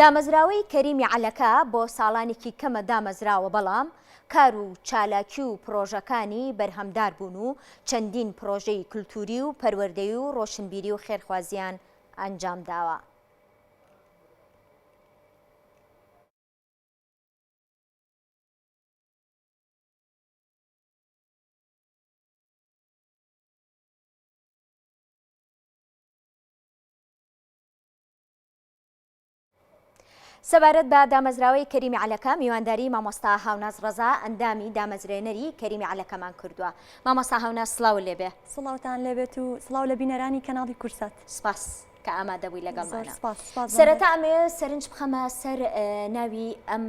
دامەزراوەی کەریمی عەلەکە بۆ ساڵانێکی کەمە دامەزراوە بەڵام کار و چالاکی و پڕۆژەکانی بەرهەمدار بوون و چەندین پڕۆژەی کلتوری و پەروەردەیی و ڕۆشنبیری و خێرخوازیان ئەنجامداوە. سەبارەت بە دامەزراوەی کەریمی عەلەکە میوانداری مامۆستا هاوناز ڕەزا ئەندامی دامەزرێنەری کەریمی عەلەکەمان کردووە. مامۆستا هاوناز سڵاوت لێبێ. سڵاوتان لێبێت و سڵاو لە بینەرانی کەناڵی کوردسات. سپاس کە ئامادە بووی زۆر لەگەڵمانە. سپاس، سپاس بۆ سەرەتا ئەمەوێ سەرنج بخەمە سەر ناوی ئەم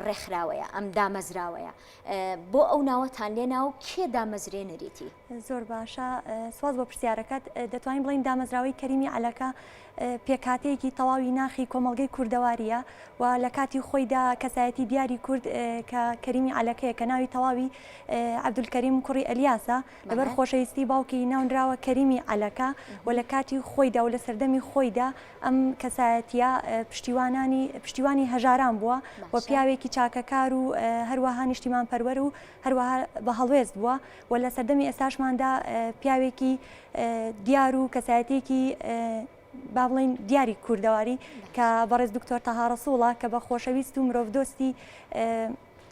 ڕێکخراوەیە، ئەم دامەزراوەیە. بۆ ئەو ناوەتان لێنا و کێ دامەزرێنەریتی؟ زۆر باشە سپاس بۆ پرسیارەکەت. دەتوانین بڵێین دامەزراوەی کەریمی عەلەکە پێکهاتەیەکی تەواوی ناخی کۆمەڵگەی کوردەوارییە و لە کاتی خۆیدا کەسایەتی دیاری کورد کە کەریمی عەلەکەیە کە ناوی تەواوی عەبدولکەریم کوڕی ئەلیاسە لەبەر خۆشەویستی باوکی ناونراوە کەریمی عەلەکە و لە کاتی خۆیدا و لە سەردەمی خۆیدا ئەم کەسایەتییە پشتیوانانی پشتیوانی هەژاران بووە و پیاوێکی چاکەکار و هەروەها نیشتیمانپەروەر و هەروەها بە هەڵوێست بووە و لە سەردەمی ئێستاشماندا پیاوێکی دیار و کەسایەتیەکی با بڵێین دیاری کوردەواری کە بەڕێز دکتۆر تەها ڕەسوڵە کە بە خۆشەویست و مرۆڤدۆستی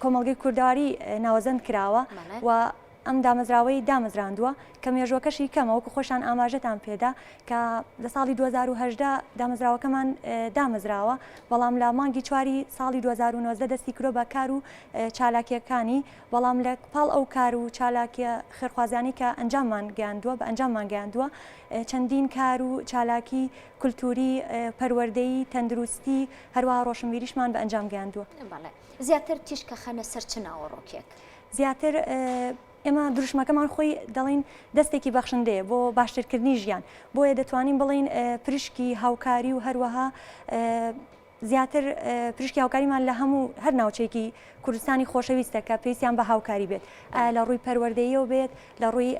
کۆمەڵگەی کوردەواری ناوەزەند کراوە و ئەم دامەزراوەی دامەزراندووە کە مێژوەکەشی کەمە وەکو خۆشان ئاماژەتان پێدا کە لە ساڵی 2010 دامەزراوەکەمان دامەزراوە بەڵام لە مانگی چواری ساڵی 2019 دەستی کرۆ بە کار و چالاکیەکانی بەڵام لە پاڵ ئەو کار و چالاکیە خێرخوازیانەی کە ئەنجاممان گەیاندووە بە ئەنجاممان گەیاندووە چەندین کار و چالاکی کولتووری، پەروەردەیی، تەندروستی، هەروەها ڕۆشنبیریشمان بە ئەنجام گەیاندووە. بەڵێ. زیاتر تیشک ئەخەنە سەر چ ناوەڕۆکێک؟ زیاتر ئێمە دروشمەکەمان خۆی دەڵێین دەستێکی بەخشندەیە بۆ باشترکردنی ژیان، بۆیە دەتوانین بڵێین پرشکی هاوکاری و هەروەها زیاتر پریشکی هاوکاریمان لە هەموو هەر ناوچەیەکی کوردستانی خۆشەویستە کە پێویستیان بە هاوکاری بێت ئایا لە ڕووی پەروەردەییەوە بێت لە ڕووی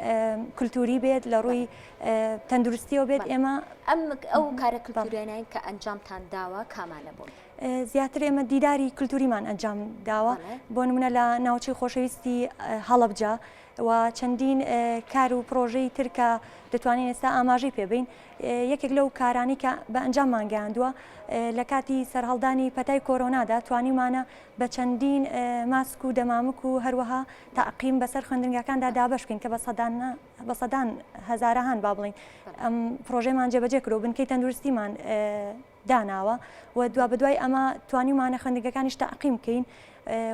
کولتوری بێت لە ڕووی تەندروستیەوە بێت ئێمە ئەم ئەو کارە کولتوریانەی کە ئەنجامتان داوە کامانە بوون؟ زیاتر ئێمە دیداری کولتوریمان ئەنجام داوە بۆ نمونە لە ناوچەی خۆشەویستی هەڵەبجە و چەندین کار و پرۆژەی تر کە دەتوانین ئێستا ئاماژەی پێ بین یەکێک لەو کارانەی کە بە ئەنجاممان گەیاندووە لە کاتی سەرهەڵدانی پەتای کۆرۆنادا توانیومانە بە چەندین ماسک و دەمامک و هەروەها تەعقیم بەسەر خوێندنگاکاندا دابەش بکەین کە بە سەدان بە سەدان هەزارەهان با بڵین ئەم پرۆژەیەمان جێبەجێ کرد و بنکەی تەندروستیمان داناوە و دوابەدوای ئەمە توانیومانە خوێندنگەکانیش تەعقیم بکەین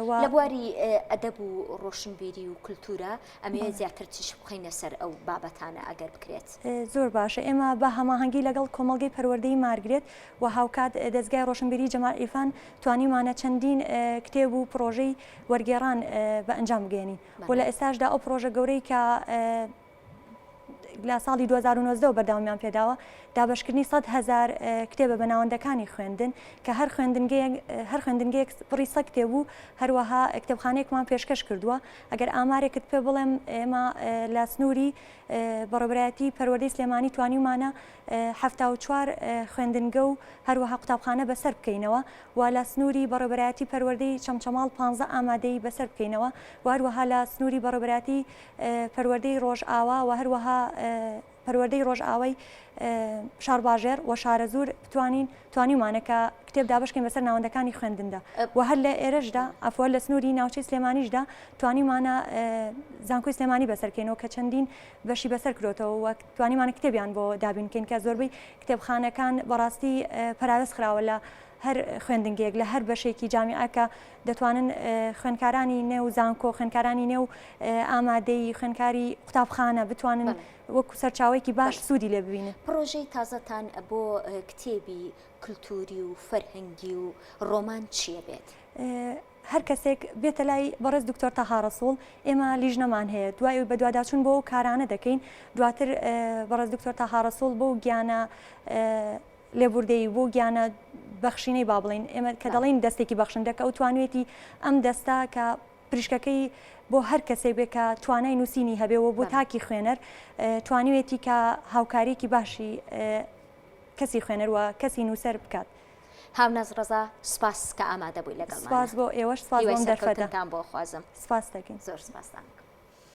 و. لە بواری ئەدەب و ڕۆشنبیری و کولتوورا ئەمەوێت زیاتر تیشک بخەینە سەر ئەو بابەتانە ئەگەر بکرێت. زۆر باشە ئێمە بە هەماهەنگی لەگەڵ کۆمەڵگەی پەروەردەی مارگرێت و هاوکات دەزگای ڕۆشنبیری جەمال عیرفان توانیومانە چەندین کتێب و پڕۆژەی وەرگێڕان بە ئەنجام بگەیەنین و لە ئێستاشدا ئەو پڕۆژە گەورەی کە لە ساڵی 2019 وە بەردەوامیان پێداوە، دابەشکردنی 100,000 کتێبە بە ناوەندەکانی خوێندن کە هەر خوێندنگەیەک هەر خوێندنگەیەک بڕی 100 کتێب و هەروەها کتێبخانەیەکمان پێشکەش کردووە. ئەگەر ئامارێکت پێ بڵێم ئێمە لە سنووری بەڕێوەبەرایەتی پەروەردەی سلێمانی توانیومانە 74 خوێندنگە و هەروەها قوتابخانە بەسەر بکەینەوە و لە سنووری بەڕێوەبەرایەتی پەروەردەی چەمچەماڵ 15 ئامادەیی بەسەر بکەینەوە و هەروەها لە سنووری بەڕێوەبەرایەتی پەروەردەی ڕۆژئاوا و هەروەها پەروەردەی ڕۆژئاوای شارباژێڕ و شارەزوور بتوانین توانیومانە کە کتێب دابەشکەین بەسەر ناوەندەکانی خوێندندا و هەر لە ئێرەشدا عەفوە لە سنووری ناوچەی سلێمانیشدا توانیومانە زانکۆی سلێمانی بەسەرکەینەوە کە چەندین بەشی بەسەر کرۆتەوە و توانیمانە کتێبیان بۆ دابین بکەین کە زۆربەی کتێبخانەکان بەڕاستی پەراوێز خراوە لە هەر خوێندنگەیەک لە هەر بەشێکی جامیعە کە دەتوانن خوێندکارانی نێو زانکۆ، خوێندکارانی نێو ئامادەیی، خوێندکاری قوتابخانە بتوانن وەکو سەرچاوەیەکی باش سوودی لێ ببینن. پڕۆژەی تازەتان بۆ کتێبی کلتووری و فەرهەنگی و ڕۆمان چییە بێت؟ هەر کەسێک بێتە لای بەڕێز دکتۆر تەها ڕەسوڵ ئێمە لیژنەمان هەیە دوای ئەوی بەدواداچوون بۆ ئەو کارانە دەکەین دواتر بەڕێز دکتۆر تەها ڕەسوڵ بەو گیانە لێبوردەیی بۆ گیانە بەخشینەی با بڵێین ئێمە کە دەڵێین دەستێکی بەخشندە کە ئەو توانوێتی ئەم دەستە کە پریشکەکەی بۆ هەر کەسێک بێ کە توانای نووسینی هەبێ و بۆ تاکی خوێنەر توانیوێتی کە هاوکاریەکی باشی کەسی خوێنەر و کەسی نووسەر بکات. هاوناز ڕەزا سوپاس کە ئامادە بووی لەگەڵمانا. سوپاس بۆ ئێوەش سوپاس بۆ هیوای ئەم دەرفەتە. سەرکەوتنتان بۆ خوازم. سوپاست دەکەین. زۆر سوپاستان دەکەم.